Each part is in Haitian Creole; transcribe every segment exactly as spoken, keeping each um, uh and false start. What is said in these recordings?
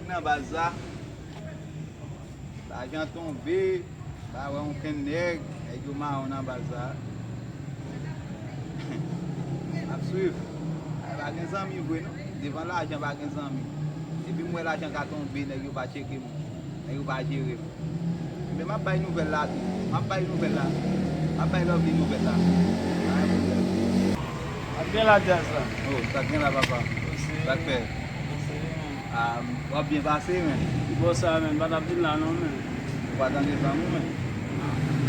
Nan baz la, lajan tonbe, pa wè okenn nèg, nèg yo mawon nan baz la. M ap swiv. Pa gen zanmi vre non. Devan lajan pa gen zanmi. Depi m wè lajan ka tonbe, nèg yo pa tcheke m. Nèg yo pa jere m. Men m ap bay nouvèl la tou. M ap bay nouvèl la. M ap bay Lovely nouvèl la. Pa gen pwoblèm. Ap gen la djaz la. Oh, sa gen la papa. Sa k fè? Ah, w ap byen pase, men. Bò sa, men, m pa t ap vin la non, men. Ou pa tande zanmi w, men.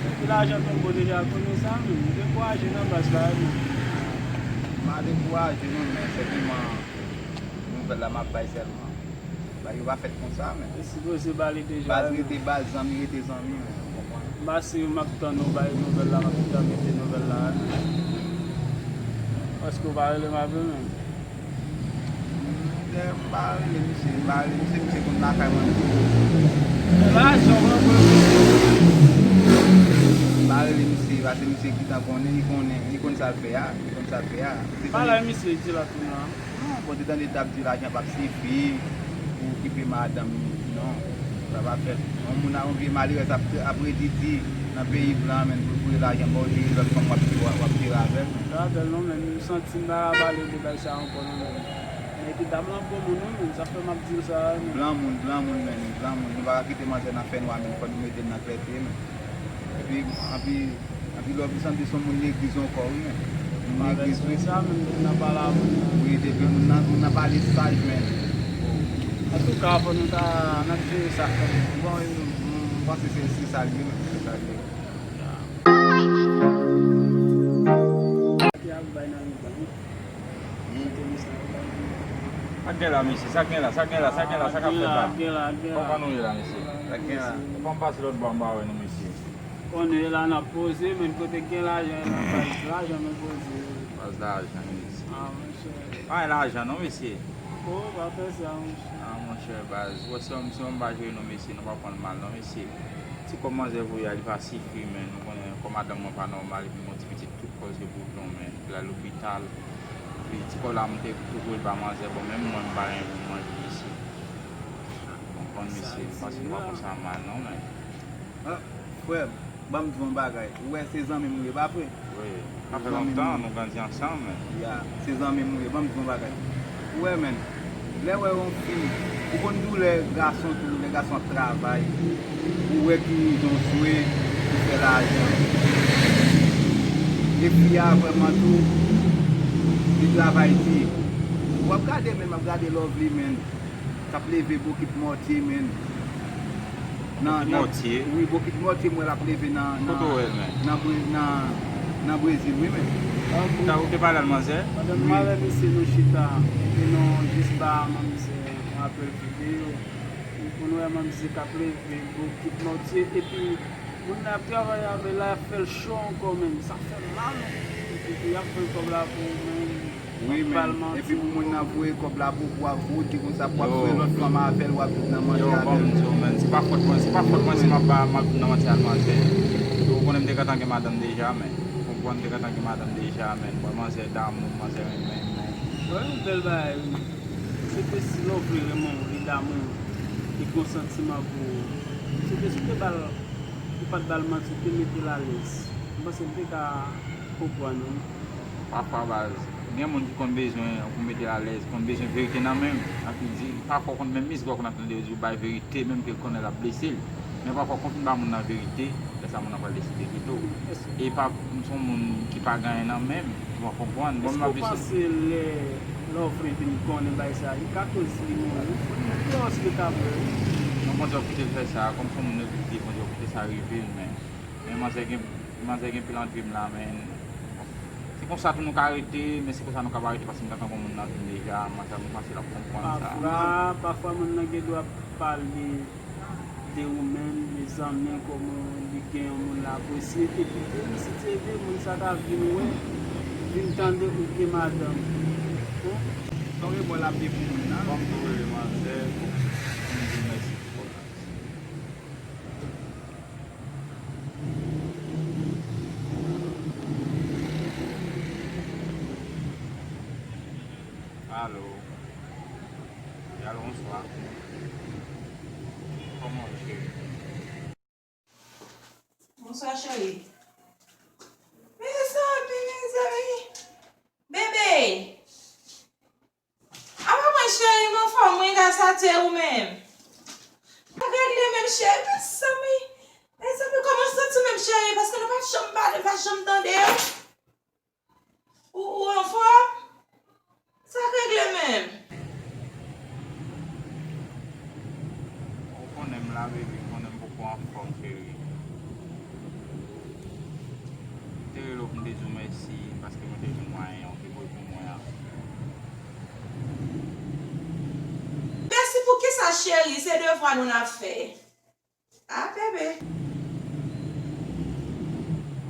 Epi lajan tonbe deja konnen sa, men. Dekouraje nan baz la, men. M pa dekouraje non, men senpleman nouvèl la m ap bay sèlman. Bagay yo pa fèt konsa, men. Li sipoze ba li deja. Baz rete baz, zanmi rete zanmi, men. Ou konprann? M pa si m ap tann ou bay nouvèl la, m ap tann mete nouvèl la, men. Paske ou pa rele m avè, men. Lè m pa rele misye, m pa rele misye, misye konn lakay mwen. Lajan w antre misye. M pa rele misye, paske misye gentan konnen, li konnen, li konn sa l fè a, li konn sa l fè a. Se pa la misye di la tou la. Non, bon, te tande t ap di lajan p ap sifi pou okipe madanm li, non. Sa pa fèt. Yon moun a yon vye malerèz ap, ap redi di nan peyi blan, men, pou l voye lajan ba w, epi lòt fanm w ap, w ap, w ap jere avè l, men. Jere avè l non, men, m santi m pa ka pale de bagay sa ankò non, men. Men epi dam lan bon moun wi, men, sa fè m ap di w sa a, men. Blan moun, blan moun, men, blan moun. Nou pa ka kite manzè nan fènwa, men, fò nou mete l nan klète, men. Epi, anpi, anpi lòt, li sanble se yon moun legliz ankò, wi, men. Moun legliz, wi. Sa, men, moun nan pale a moun nan. Wi, depi moun nan, moun nan pale saj, men. Antouka, fò nou ta, n ap jere sa kanmenm. Bon, m, m, m panse se, se sa l ye, men. Se sa l ye. Sa k gen la, mesye? Sa k gen la? Sa k gen la? Sa k gen la? Sa k ap fèt la? Kòman nou ye la, mesye? Sa k gen la? Fò m pase lòt bò, m pa wè nou, mesye. Konnen la n ap poze, men kote k gen lajan, la baz lajan nou poze. Baz lajan, mesye. Ah, monchè. Pa gen lajan non, mesye. Oh, pa fè sa, monchè. Ah, monchè, baz. Ou wè, se yon, se yon bagay nou, mesye, nou pa pran l mal non, mesye. Ti kòb manzè voye a, li pa sifi, men. Nou konnen kò madanm mwen pa nòmal, epi m gen yon ti pitit tou. Kòz yo pou w tonbe, epi l al lopital. Epi ti kòb la m te tou voye l ba manzè, bon, menm mwen m pa gen pou m manje isi. Ou konprann, mesye, m panse nou pa pran sa mal non, men. Ah, frè m, ban m di w yon bagay. Ou wè se zanmi m ou ye, pa vre? Wi. Sa fè lontan, nou grandi ansanm, men. Ya, se zanmi m ou ye, ban m di w yon bagay. Ou wè, men, lè w wè yon fi, ou konn tou lè gason tou, lè gason ap travay, ou wè ki jan w swe pou fè lajan. E fi a vrèman tou, li travay di. W ap gade, men, m ap gade Lovely, men, k ap leve bokit mòtye, men. Nan, bokit nan, mòtye? Wi, bokit mòtye, m wè l ap leve nan, nan, kote w wè l, men? Nan Bre-, nan, nan Brezil, wi, men. Ou ta, ou te pale a l, manzè? Pandan nou avè misye, nou chita, epi nou jis ba manzè yon apèl videyo. Pou nou wè manzè k ap leve bokit mòtye, epi moun nan ap travay avè l la, y ap fè l cho ankò, men sa fè mal. Epi y ap pran kòb la pou ou, men. Wi, men. Epi pou moun nan voye kòb la pou, pou w ap wote konsa, pou w ap voye lòt fanm avè l, w ap vin nan manti avè l. Yo, ban m di w, men, se pa fòt mwen, se pa fòt mwen si m ap ba, m ap vin nan manti ak manzè. Yo, ou konnen m te gentan gen madanm deja, men. Ou konprann, m te gentan gen madanm deja, men. Bon, manzè damou, manzè renmen, men. Wè, yon bèl bagay, wi. Se te si Lovely renmen w, li damou w, li gen yon santiman pou ou. Se te si w te ba l, ou pa t ba l manti, ou te mete l alèz. M panse m te ka konprann ou. Pafwa, baz, gen moun ki konn bezwen pou mete l alèz, konn bezwen verite nan men l. Anpi di, pafwa w konn menm mizik w konn ap tande yo di w bay verite, menm ke l konnen l ap blese l. Men pafwa w konn fin ba moun nan verite, lè sa moun nan pral deside kite w. E pa, m se yon moun ki pa gen anyen nan men m, ou konprann. Bon, m ap panse lè Lovely vin konnen bagay sa, li ka koz li mouri. Ou wè, se li ka mouri. Non, Bondye ap kite l fè sa, kòm se yon moun yo kite, Bondye ap kite sa rive l, men, men manzè gen, manzè gen pil antre m la, men. Se konsa tou nou ka rete, men se konsa nou ka pa rete, paske m gentan gon moun nan vi m deja, manzè, m panse l ap konprann sa. Pafwa, pafwa moun nan gen dwa pale de ou menm, de zanmi, kòman li gen yon moun l apresye, epi pou li sitye de moun sa ta vin wè, vin tande ou gen madanm. Bon. Sa w gen bò l ap gen pou moun nan? Ban m tou rele manzè pou m di l mèsi pou kòb la. Alo. Wi, alo, bonswa. Kòman w ye, cheri? Bonswa, cheri. Mezanmi, mezanmi. Bebe! Apa mwen, cheri, m anfòm, mwen, gras a Dye, ou menm? Sa regle menm, cheri, mezanmi. Mezanmi, kòman w santi w menm, cheri? Paske nou pa t janm pale, nou pa t janm tande. Ou, ou anfòm? Sa k regle menm? Ou konnen m la, baby, ou konnen m poko anfòm, cheri. M te rele w pou m te di w mèsi, paske mwen te jwenn mwayen an w te voye pou mwen an. Mèsi pou kisa, cheri? Se devwa nou n ap fè. Ah, bebe.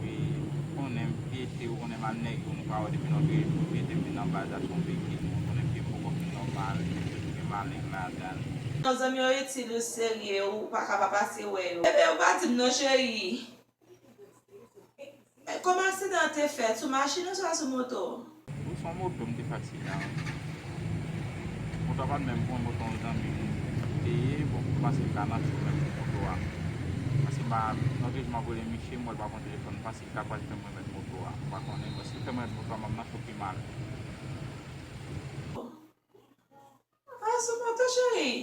Wi, ou konnen m pyete, ou konnen m ak nèg yo, nou pa wè depi lòt jou, m pyete m vin anba Jason Beke, ou konnen pye m poko fin nòmal, gen maleng ladan l. Non, zanmi yo itil, yo serye, ou pa ka pa pase wè yo. Bebe, ou pa di m non, cheri. E kòman aksidan an te fèt? Sou machin oswa sou moto? Bon, se yon moto m te fè aksidan an. Moto a pa t menm pou mwen, moto yon zanmi m te ye. Bon, m panse m ka nan cho menm pou moto a. Paske m pa, nan jou m ap rele misye, m wè l pa pran telefòn, m panse l ta pral fè m remèt moto a. M pa konnen, bon, si l fè m remèt moto a, m ap nan cho pi mal. Ah, sou moto, cheri.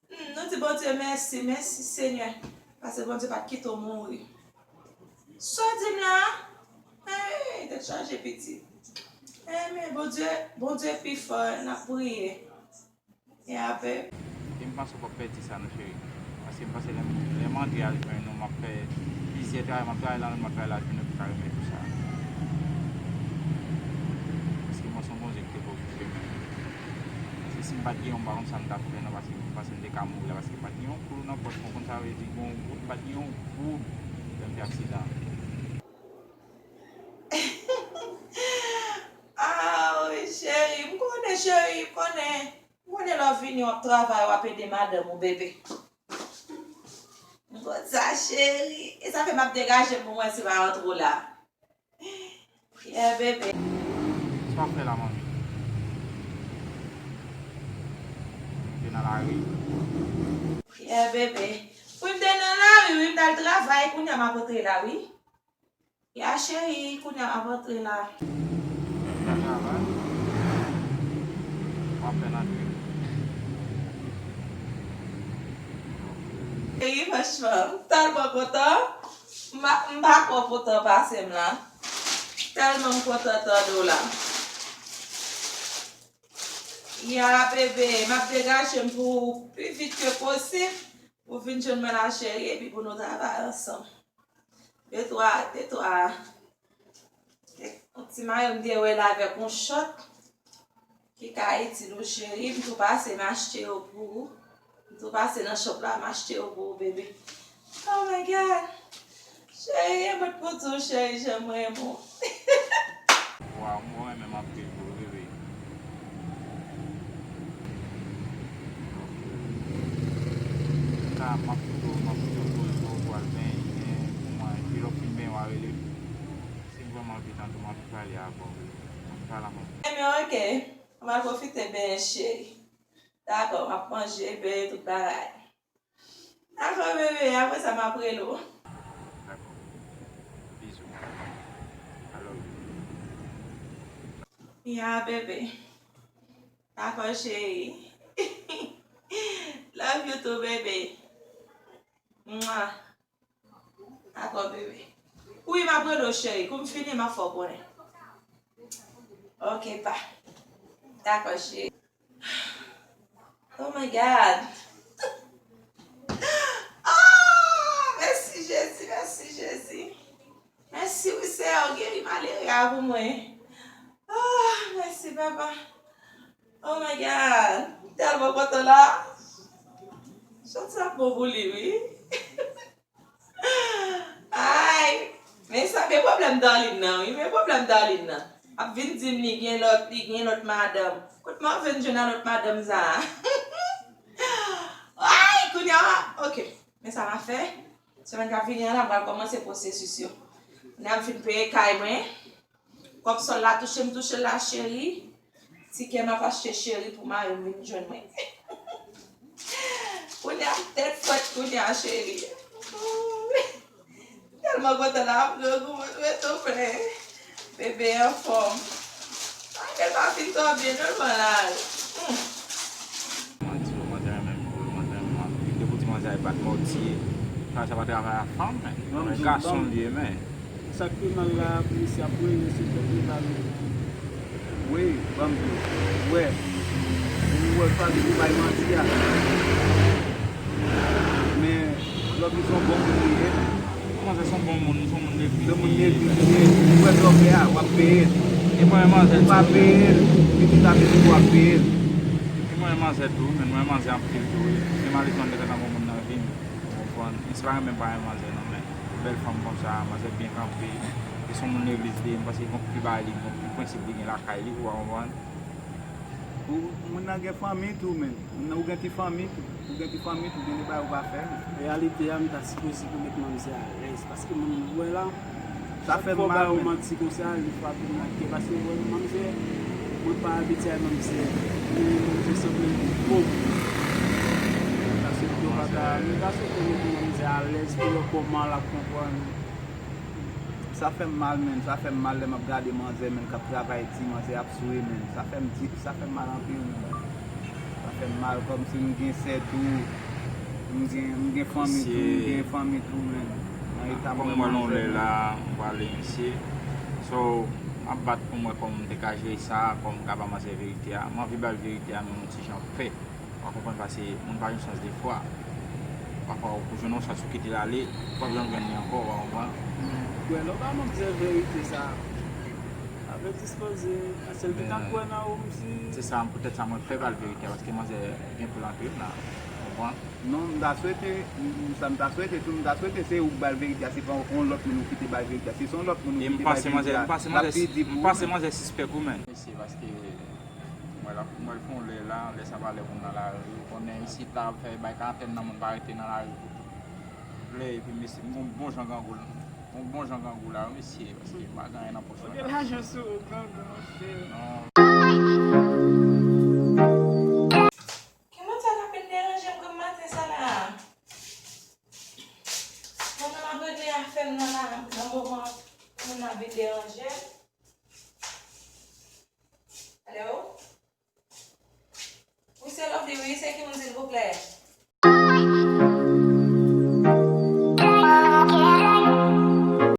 Hmm, nou di Bondye mèsi, mèsi Senyè, paske Bondye pa t kite w mouri. Sa w di m la? Hey, tèt chaje pitit. Enben, Bondye, Bondye pi fò, n ap priye. E apre? E m panse w p ap pèdi sa non, cheri. Paske m panse lè m, lè m antre al jwenn ou, m ap fè plizyè travay, m ap travay la, m ap travay la, jwenn ou pou ka remèt ou sa. Paske mwen se yon Bondye ki te voye sou chemen. Paske si m pa t gen yon, m pa konn sa m t ap fè non, paske m panse m te ka mouri la, paske m pa t gen yon goud nan pòch mwen, konn sa vle di, gen yon goud, m pa t gen yon goud lè m fè aksidan an. Ah, wi, cheri, m konnen, cheri, m konnen. M konnen lè w vini, w ap travay, w ap ede madanm ou, bebe. M konn sa, cheri. E sa fè m ap degaje m pou mwen si m pa rantre w la. Yeah, bebe. Sa w ap fè la, manmi? M te nan lari. Yeah, bebe. Wi, m te nan lari, wi, m t al travay, kounye a m ap rantre la, wi. Ya, cheri, kounye a m ap antre la. Ou ka travay? W ap fè nan dri. Cheri, franchman, m tèlman kontan. M pa, m pa kwè w kontan pase m la. Tèlman m kontan tande w la. Ya, bebe, m ap degaje m pou ou pi vit ke posib. Pou vin jwenn mwen la, cheri, epi pou nou travay ansanm. De twa, de twa. Yon ti mayo m te wè la avèk yon chòt ki ka itil ou, cheri. M tou pase, m achte yo pou ou. M tou pase nan shop la, m achte yo pou ou, bebe. Oh my God! Cheri, e mwen t pou di w, cheri, jan m renmen w. Waw, mwen menm m ap viv pou bebe. Sa, m ap foto, m ap foto pou, pou, pou al benyen, pou mwen, epi lè w fin benyen, w a rele m. Si m vrèman anvi tande w, m ap pale avè w, m ap pale avè w. Ebyen, oke. Mwen pral pwofite benyen, cheri. Dakò, m ap manje, benyen, tout bagay. Dakò, bebe, apre sa, m ap rele w. Dakò. Bizou. I love you. Ya, bebe. Dakò, cheri. Love you too, bebe. Mwa. Dakò, bebe. Wi, m ap rele w, cheri. Kou m fini, m ap fè w konnen. Oke, pa. Dakò, cheri. Oh my God. Ah, mèsi Jezi, mèsi Jezi. Mèsi wi Seyè, ou geri malere a pou mwen. Ah, mèsi papa. Oh my God. M tèlman kontan la. Chans ap bon pou li wi. Ay, men sa, men pwoblèm Darline nan, wi, men pwoblèm Darline nan. Ap vin di m li gen lòt, li gen lòt madanm. Kot mwen vin jwenn a lòt madanm sa a? Ay, kounye a, oke. Men sa m ap fè, semèn k ap vini an la, m pral kòmanse pwosesis yo. Kounye a m fin peye kay mwen. Kòb sòl la touche m touche l la, cheri. Tikè m ap achte, cheri, pou mari m vin jwenn mwen. Tèt frèt kounye a, cheri. Tèlman kontan la, ap grangou, mwen, mwen souple. Bebe anfòm. Ay, bebe pa fin twò byen, non, l pran laj. Hmm. Manti, manzè renmen m, manzè renmen m anpil. Depi w di manzè a bat mòtye, sa, sa pa travay a fanm, men. Travay gason li ye, men. Sa k pi mal la, polis ap rele sou tèt li la, men. Wi, ban m di w. Ou wè. Ou wè fason pou bay manti a. Men, lòt li se yon bon moun li ye. Manzè se yon bon moun, se yon moun legliz. Se yon moun legliz li ye. Ou wè sa w fè a, w ap peye l. E mwen, manzè, ou pa peye l, pitit la pitit ou ap peye l. E mwen, manzè tou, men mwen, manzè anpil tou, wi. Men malerezman, m te kontan gon moun nan vi m. Ou konprann? Men se pa renmen m pa renmen manzè, non, men. Bèl fanm konsa, manzè byen kanpe. E se yon moun legliz li ye, m panse li gon pil bagay li, gon pil prensip li gen lakay li, ou konprann? Ou, moun nan gen fanmi tou, men. Moun nan, ou gen ti fanmi tou. Ou gen ti fanmi tou, gen de bagay ou pa fè, men. Reyalite a, m ta sipoze pou met manzè alèz, paske moun ou wè la, sa fè m mal, men. Manti konsa, li frape m nan kè, paske ou wè manzè, mwen pa abitye ak manzè, men manzè sanble yon gwo moun. Paske yo pa ta, m ta swete met manzè alèz pou yo kòman l ap konprann. Sa fè m mal, men. Sa fè m mal lè m ap gade manzè, men, k ap travay di, manzè ap swe, men. Sa fè m di, sa fè m mal anpil, men. Sa fè m mal kòmsi m gen sè tou. M gen, m gen fanmi tou, m gen fanmi tou, men. Nan eta mwen, manzè, men. Kòm mwen lonlè la, m prale, mesye. So, m ap bat pou m wè kòman m te ka jere sa, kòman m ka ba manzè verite a. M anvi ba l verite a, men m yon ti jan pè. Ou konprann, paske moun pa gen chans de fwa. Pafwa, ou jwenn yon chans, ou kite l ale, ou p ap janm jwenn li ankò, ou konprann? Kwè, lè w ba manzè verite sa, avèk dispoze, paske l te ka kwè nan ou, m si. Se sa, poutèt sa, mwen fè ba l verite a, paske manzè gen plan antre m la, ou konprann? Non, m ta swete, m, m, sa m ta swete tou, m ta swete se ou k ba l verite a, se pa yon lòt moun ou kite ba l verite a. Si se yon lòt moun ou kite ba l verite a, l ap pi di pou ou. E m panse manzè, m panse manzè, m panse manzè sispèk ou, men. Mesye, paske Mwen la, mwen fè yon lè la, lè sa pa lè moun nan lari. Ou konnen isit la, ap fè bay karantèn nan, moun pa rete nan lari pou tout lè. Epi mesye, m gon bon jan grangou. M gon bon jan grangou la, wi, mesye, paske m pa gen anyen nan pòch mwen la. Ou gen lajan sou ou, grangou, monchè. Non. Ki moun sa k ap vin deranje m granm maten sa la? Moun nan ap regle afè m nan la, nan moman moun nan ap vin deranje m. Alo? Wi, se Lovely, wi, se ki moun, silvouplè?